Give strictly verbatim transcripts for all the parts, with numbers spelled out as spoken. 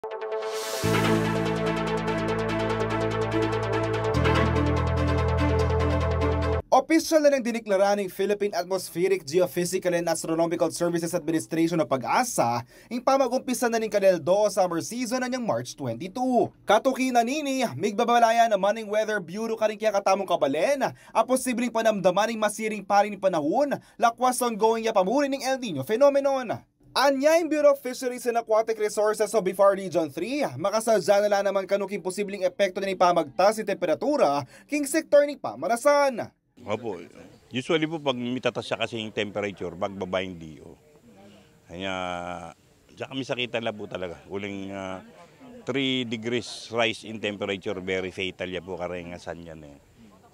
Opisyal na nang diniklara ning Philippine Atmospheric, Geophysical and Astronomical Services Administration o PAGASA ing pamagumpisa na ning kanel do summer season na niyang March twenty-two. Katuki na nini, migbabala ya naman ing Weather Bureau karing kekatamung kabalen a posibleng panamdaman ing masiring pari ning panahun, lakwas ongoing ya pa mu rin ing El Niño phenomenon. Anya ing Bureau of Fisheries and Aquatic Resources o BFAR Region three, makasadya na la naman kanu king posibleng epekto na ning pamagtas ning temperatura king sektor ning pamanasan. Opo. Usually po, pag mitatas siya kasi yung temperature, magbaba yung D O. Kaya, tsaka misakitan la po talaga. Uling ah, three degrees rise in temperature, very fatal ya po kareng asan yan eh.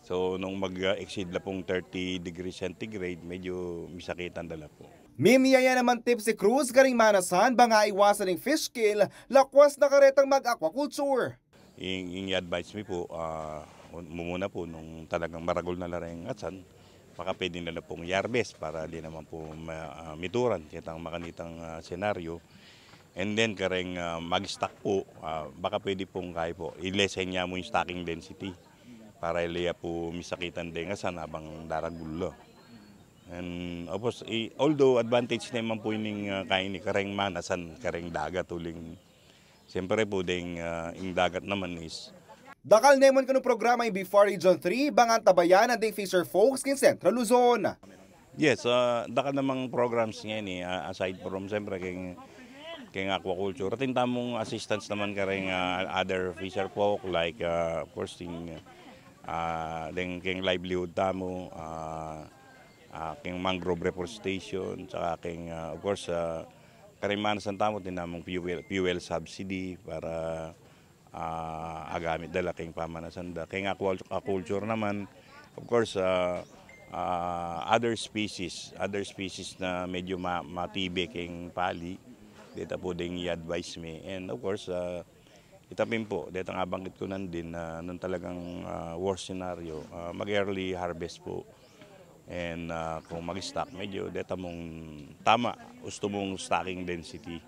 So, nung mag-exceed la pong thirty degrees centigrade, medyo misakitan da la po. Mimie ya naman tips si Cruz karing manasan bang aiwasan ing fish kill, lakwas na karetang mag-aquaculture. Ing, ing i-advise mi po, ah, un-, mumuna po nung talagang maragul na la reng asan, baka pwede na la pong i-harvest para di naman po ma-, ah, mituran ketang makanitang ah, senaryo. And then kareng ah, mag-stock po, ah, baka pwede pong kaya po, i-lessen niya mo yung stocking density para iliya po misakitan deng asan abang daragul la. And of course, i-, although advantage naman po ining ah, kaini kareng manasan, kareng dagat uling siyempre po, ding ah, ing dagat naman is Dakal ne man kanu programa ing BFAR Region three bang antabayanan ding fisher folks king Central Luzon. Yes, ah, dakal namang programs ngeni, ah, aside from siyempre king, king aquaculture. Atin tamung assistance naman kareng ah, other fisher folk like ah, of course king ah, ding king livelihood tamu, ah, ah, king mangrove reforestation, tsaka king ah, of course ah, kareng manasan tamu atin tamung fuel, fuel subsidy para ah, agamit da la king pamanasan da. King aqua-, aquaculture naman, of course, ah, ah, other species, other species na medyo ma-, matibe king pali, deta po ding i-advise mi. And of course, ah, ita pin po, detang abanggit ku nandin na nung talagang ah, worst scenario, ah, mag-early harvest po. And ah, kung mag-stock, medyo deta mung tama, ustu mung stocking density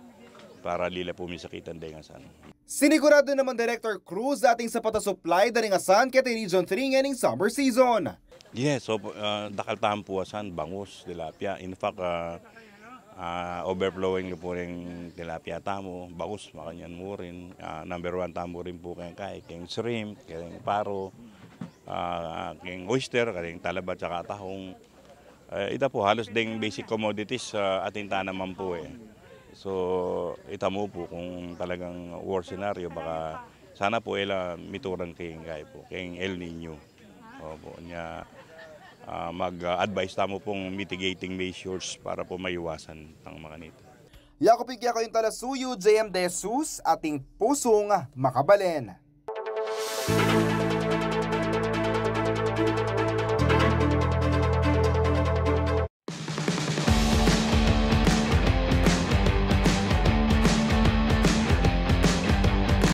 para lila po misakitan deng asan. Sinigurado naman Director Cruz atin sapat a supply da ring asan keti Region three ngening summer season. Yes, so ah, dakal tamung puasan, bangus, tilapia. In fact, ah, ah, overflowing na po ring tilapia tamu, bangus, makanyan mu rin. Ah, number one tamu rin po keng kai, keng shrimp, keng paro, ah, keng oyster, keng talaba, tsaka tahong. Eh, ita po, halos ding basic commodities, ah, atin tanaman po eh. So, ita mu po kung talagang worst scenario, baka sana po ila mituran keng kai po, keng El Niño. Opo, nya, ah, mag-advise tamu pong mitigating measures para po maiwasan tang makanita. Yaku pin kaya kayung talasuyu, J M De Jesus, atin pusung makabalen.